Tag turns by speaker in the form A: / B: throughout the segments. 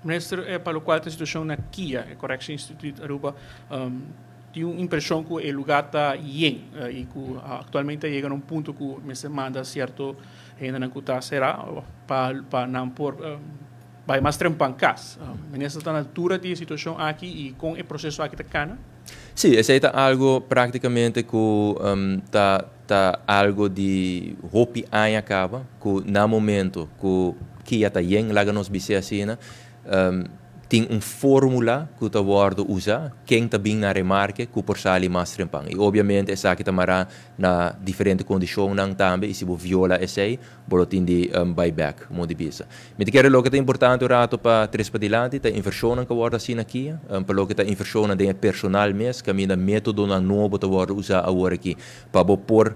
A: Minister, pa loke ta e situacion na KIA, Correction Institute Aruba, tin un impresion cu e lugar ta yen y cu actualmente a yega na un punto cu mester manda cierto hende cu ta sera pa nan por bay mas trempan cas. Minister ta na altura di e situacion aki y con e proceso aki ta cana?
B: Si, esey ta algo practicamente cu ta algo di hopi aña caba, cu na momento cu KIA ta yen, laga nos bisa asina, tin un formula cu ta wordo usa, ken ta bin na remarke cu por sali mas trempan. Y obviamente esaki ta mara na diferente condicionnan tambe, y si bo viola esey, bo tin di bay back, moda di bisa. Mi ta kere loke ta importante un rato pa trece padilanti, ta inversion cu wordo haci aki, pa loke ta inversion den personal mes, caminda metodonan nobo ta wordo usa awor aki, pa bo por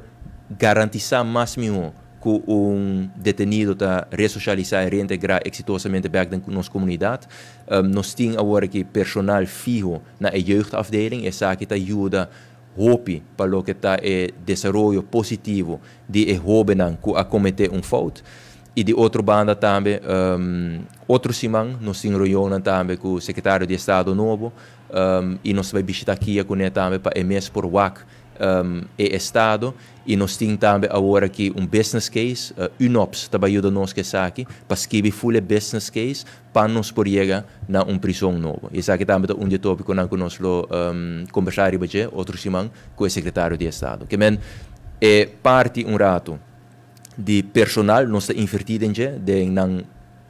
B: garantisa mas miho cu un detenido ta resocialisa y reintegra exitosamente back den nos comunidad. Nos tin awor aki personal fiho na e jeugdafdeling, esaki ta yuda hopi pa loke ta e desaroyo positivo di e hobennan cu a comete un fout. Y di otro banda tambe, otro siman, nos tin reunion tambe cu e secretario di Estado nobo, y nos ta bay bishita aki cu ne tambe pa e mes por wak e estado y nos tin tambe awor aki un business case, UNOPS tambe yuda nos cu esaki, pa skirbi full business case pa nos por yega na un prison nobo. Y esaki tambe ta un di e topiconan cu nos lo combersa riba dje otro siman cu e secretario di Estado. Kiermen e parti un rato di personal, nos ta inverti den den nan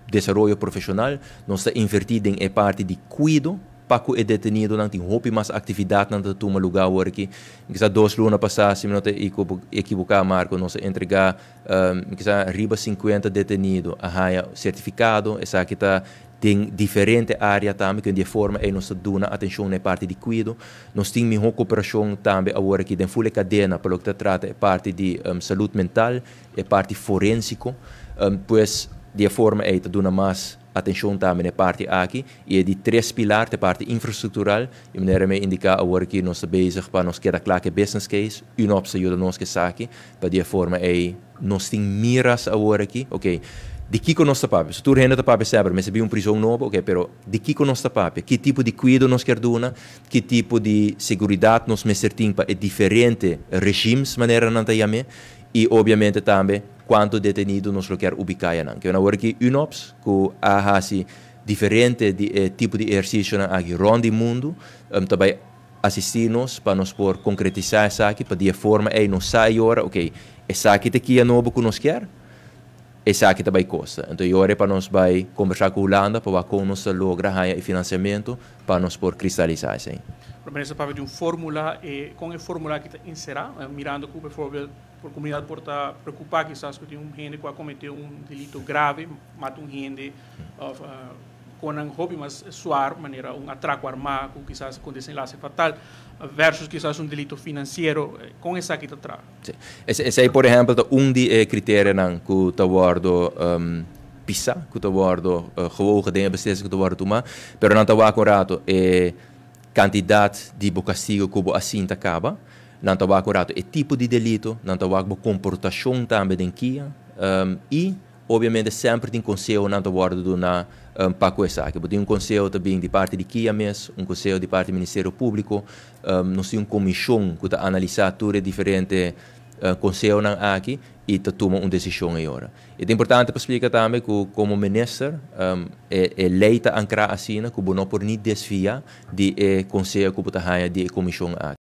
B: desaroyo profesional, nos ta inverti den e parti di cuido pa cu e detenidonan. Tin hopi mas actividadnan ta tuma lugar awor aki. Kisas 2 luna pasa, si mi no ta ekivoca, Marco, nos a entrega kisas riba 50 detenido a haya certificado. Esaki ta den diferente area tambe, cu di forma ey nos ta duna atencion na parti di cuido. Nos tin miho cooperacion tambe awor aki den full cadena pa loke ta trata e parti di salud mental, e parti forensico, pues di forma ey ta duna mas atencion tambe na e parti aki. Y e di tres pilar, e parti infrastructural, e manera mi a indica, awor aki nos ta bezig pa nos keda cla cu e business case, UNOPS yuda nos cu esaki, pa di forma ey nos tin miras awor aki, ok, di kico nos ta papia? So tur hende ta papia semper, mester bin un prison nobo, ok, pero di kico nos ta papia? Ki tipo di cuido nos kier duna? Ki tipo di seguridad nos mester tin pa e diferente regimes, manera nan ta yam'e? Y obviamente tambe cuanto detenido nos lo kier ubica nan. Cu awor aki UNOPS, cu a hasi diferente di, tipo di ehercicio aki rond di mundo, tambe asisti nos pa nos por concretisa esaki, pa di forma ey nos sa awor, ok, esaki ta KIA nobo cu nos kier, esaki ta bay costa. Anto, awor pa nos bay combersa cu Hulanda pa con nos logra e financiamento pa nos por cristalisa esey.
A: Minister papia di un formula y con e formula aki ta encera, mirando cu bijvoorbeeld por comunidad por ta preocupa kisas cu tin un hende cu a comete un delito grave, mata un hende of cu un hopi mas suave, manera un atraco arma, cu kisas cu desenlace fatal, versus kisas un delito financiero, con esaki ta traha?
B: Si. Esey, por ehempel, ta un di e criterionan cu ta wordo pisa, cu ta wordo gewogen den beslissing cu ta wordo tuma, pero nan ta wak un rato e cantidad di bo castigo cu bo a sinta caba, nan ta wak un rato e tipo di delito, nan ta wak bo comportacion tambe den KIA, y obviamente semper tin consehonan ta wordo duna pa cu esaki. Tin un conseho tambe di parti di KIA mes, un conseho di parti di Ministerio Publico, nos tin un comision cu ta analisa tur e diferente consehonan aki y ta tuma un decision awor. Y ta importante pa splica tambe cu como minister, e ley ta ancra asina, cu no por ni desvia di e conseho cu ta di e comision aki.